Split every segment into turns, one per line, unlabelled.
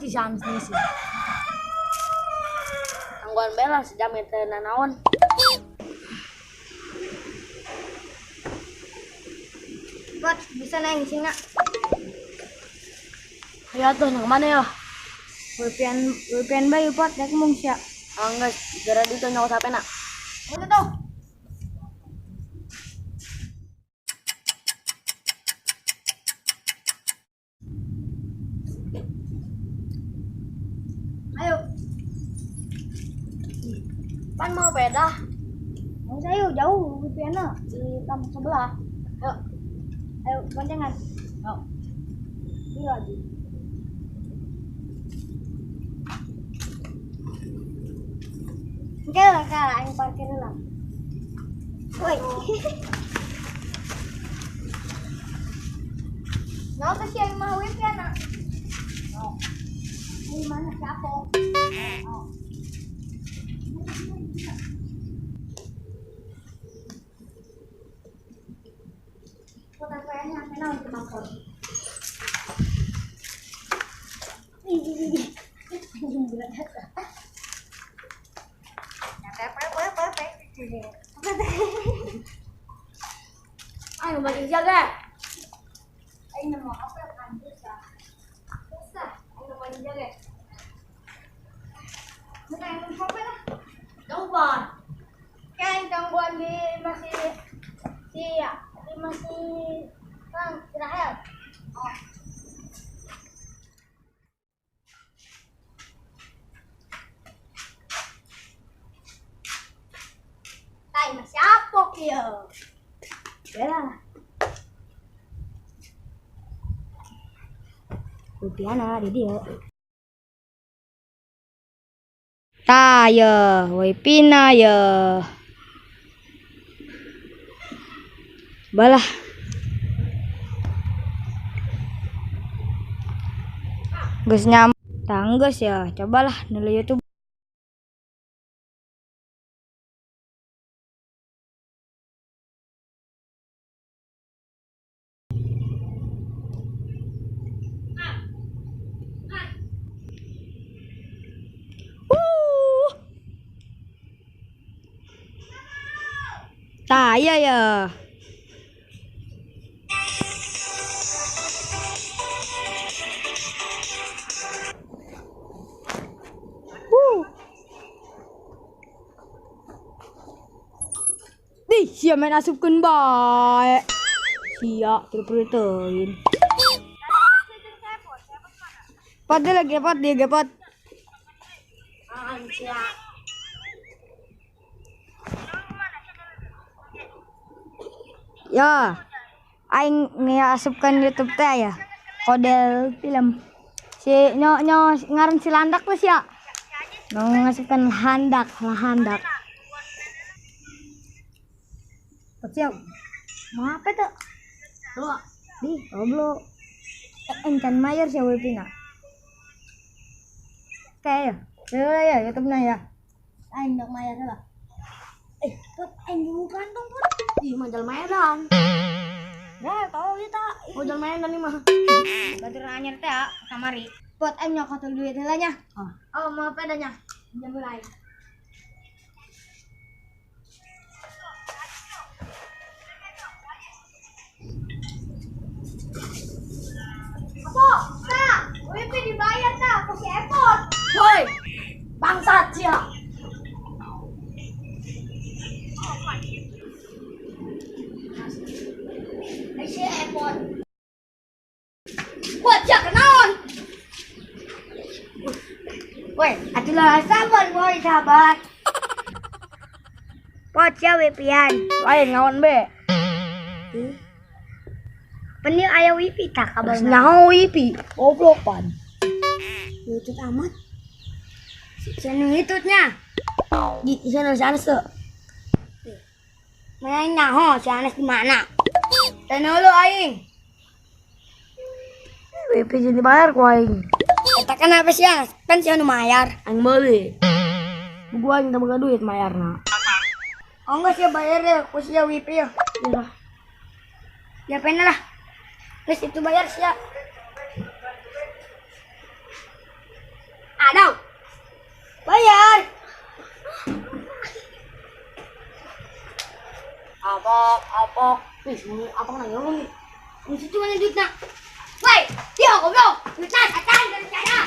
Pasti si Anis ngisi. Tangguhan bela sejam itu nanaon.
Pot, bisa neng sini.
Ayo tuh, nang mana ya?
VPN bayu pot, dak mung sia.
Ah geus, gara ditu nyokot HP na.
Mana tuh? Ayo.
Pan mau peda?
Mau saya jauh VPN-na di kampung sebelah.
Ayo.
Ayo boncengan.
Ayo.
Ini lagi. Oke lah, kak, ayo parkir lah. Woi. Nah, ke siang mah WP anak.
Oh.
Di mana siapa?
Oh.
Kota kayaknya kenal untuk motor.
Ayo balik jaga.
Ayo mau apa kan susah. Susah. Ayo balik jaga. Mana yang sampai lah?
Coba.
Kan gangguan di masih si di masih Kang Rahel. Oh. Tai masih apok ya. Bela. Rupiana di dia. Ta ya, wipina ya. Balah. Geus nyam. Tanggeus ya, cobalah nulu YouTube. Tah iya ya. Dih, sia main asupkeun bae. Sia terus teuing. Pot dia lagi pot dia gepot. Ya, aing asupkan YouTube teh ya. Kode film. Si nyo nyo ngaran si Landak tuh sia. Nu ngasupkan landak, lahandak. Siap. Mau apa tuh?
Lo,
di goblok. Encan mayor sia WP-na. Kayak ya. Ya ya YouTube-na ya. Aing dok mayor lah. Put aing buka kantong put.
Ih, majal Medan.
Nah, tahu kita.
Majal Medan nih mah.
Batur anyar teh kamari. Put aing nyokot duit heula nya.
Oh.
Oh, mau pedanya. Jam mulai. Apa? Nah, WP dibayar tah, ku si Epot.
Woi. Bangsat sia.
Si Epot. Wah, sia kenaon? Woi, atulah sabar, woi sabar. Pot sia WP-an.
Lain ngaon be.
Penil aya wifi tak kabar.
Nyaho wifi, goblok pan.
Youtube amat. Channel YouTube-nya.
Di channel si Anes tuh.
Mana nyaho si Anes di mana?
Channel lu aing. Wifi jadi bayar ku aing.
Eta kan apa sih Anes? Kan si anu mayar.
Aing meuli. Gua aing teu boga duit mayarna.
Oh enggak sih bayar ya, ku sia wifi ya.
Iya.
Ya pena lah. Terus itu bayar sih ya.
Aduh. Bayar.
Apok, apok. Wih, apok na yun.
Ang situ mana duit na? Woi, dia goblok. Duit na, katan dari saya.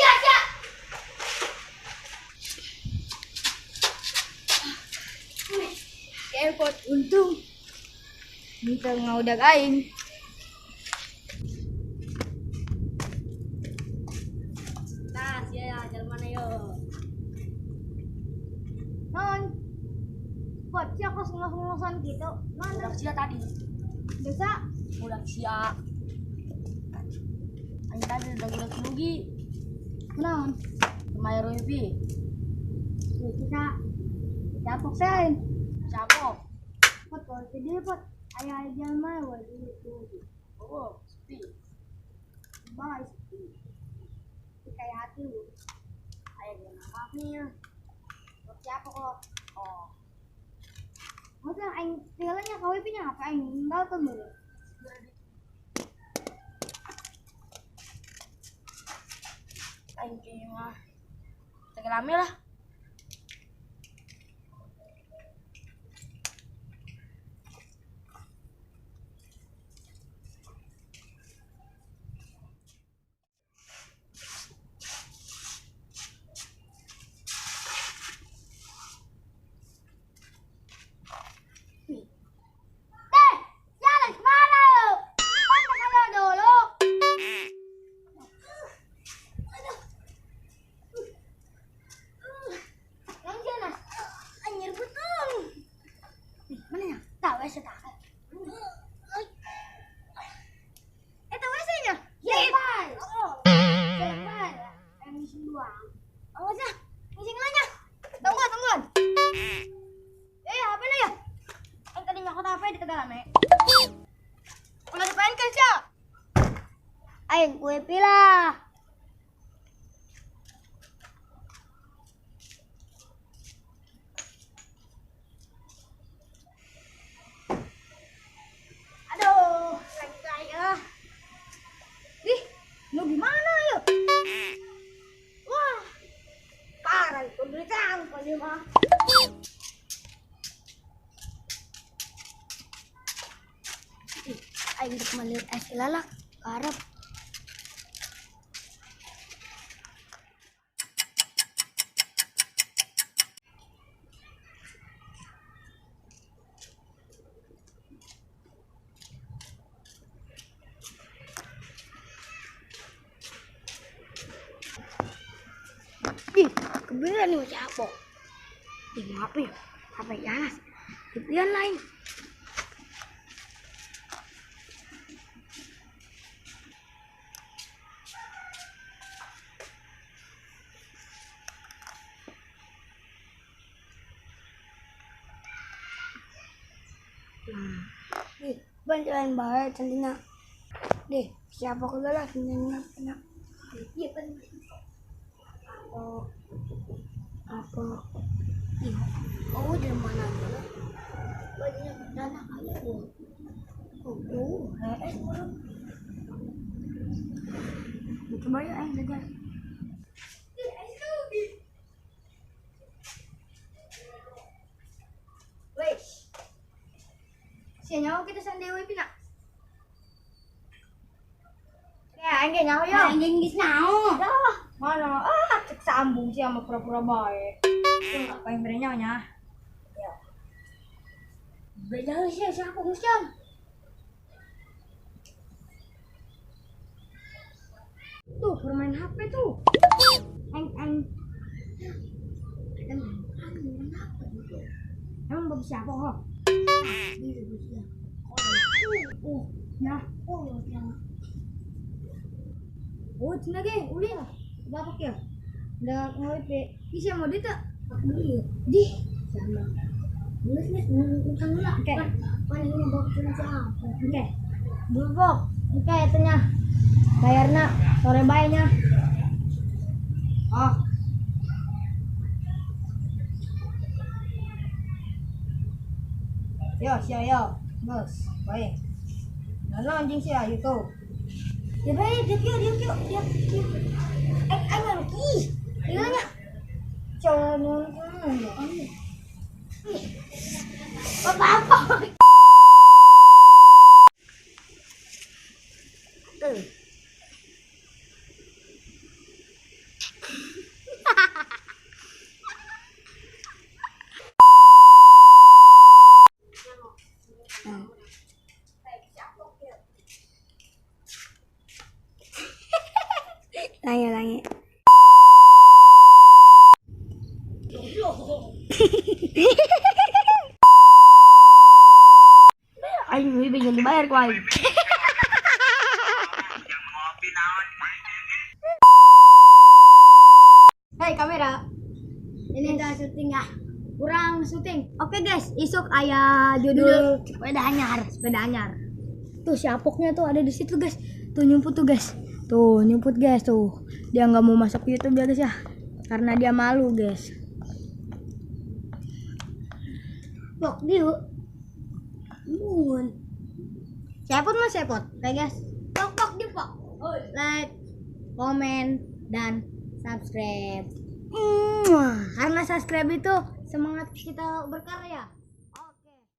Ya, ya. Airport untung.
Minta ngaudag aing.
Tah, sia jalan mana yo?
Non. Buat sia kos ngos-ngosan gitu.
Mana? Udah sia tadi.
Biasa.
Udah sia. Aing tadi udah udah rugi.
Naon?
Lumayan rugi.
Kita capok sain.
Capok.
Pot kalau jadi pot. Ayah jalan mah itu.
Oh, sepi.
Bye sepi. Kayak hati lu.
Ayah jalan apa nih?
Pot siapa kok?
Oh.
Maksudnya aing tinggalannya KWP nya apa aing ninggalkan dulu.
Aing kayaknya mah tenggelamnya lah.
Aing kue pila. Aduh, sakit ah.
Ih, lu gimana yuk?
Wah, parah itu duit angko mah. Aing untuk melihat es lalak, karep. Ih, kebetulan nih masih apa? Ih, apa ya? Apa ya? Kebetulan lain. Ih, bantuan baik tentunya. Deh, siapa kebetulan tentunya enak. Iya, benar. Apa iya oh dari mana bajunya dana kali oh es
coba ya aja. Wes si nyawa kita sandewi pina ya angge nyawa yo
angge geus nyawa
mana ah cek sambung sih sama pura-pura baik. Apa yang berenyonya? Ya.
Beda sih siapa musim?
Tuh bermain HP tuh. Eng eng. Emang bagus siapa kok? Oh, ya.
Oh, ya.
Oh, cina ge, ulin. Bapak ya, udah ngawip. Bisa mau dita?
Aku beli.
Di,
sama. Nulis nih, utang lah.
Oke.
Paling ini bawa siapa?
Oke. Bubok. Oke, itunya. Bayarnya sore bayarnya. Oh. Yo, siya yo. Bos, baik. Nalo anjing siya YouTube. Ya bae, dia kieu, dia kieu, dia kieu. Aing ih. Ieu nya. Calon.
Apa-apa. Tuh.
Langi-langi.
Aing we pengen dibayar ku aing.
Hei kamera. Ini udah syuting ya. Kurang syuting. Oke guys, isuk aya judul
Sepeda anyar.
Sepeda anyar. Tuh si Apoknya tuh ada di situ guys. Tuh nyumput tuh guys. Tuh nyumput guys tuh. Dia nggak mau masuk YouTube ya guys ya. Karena dia malu guys.
Pok dieu. Mun.
Sepot mah sepot. Oke guys. Pok pok di pok. Like, komen, dan subscribe. Karena subscribe itu semangat kita berkarya.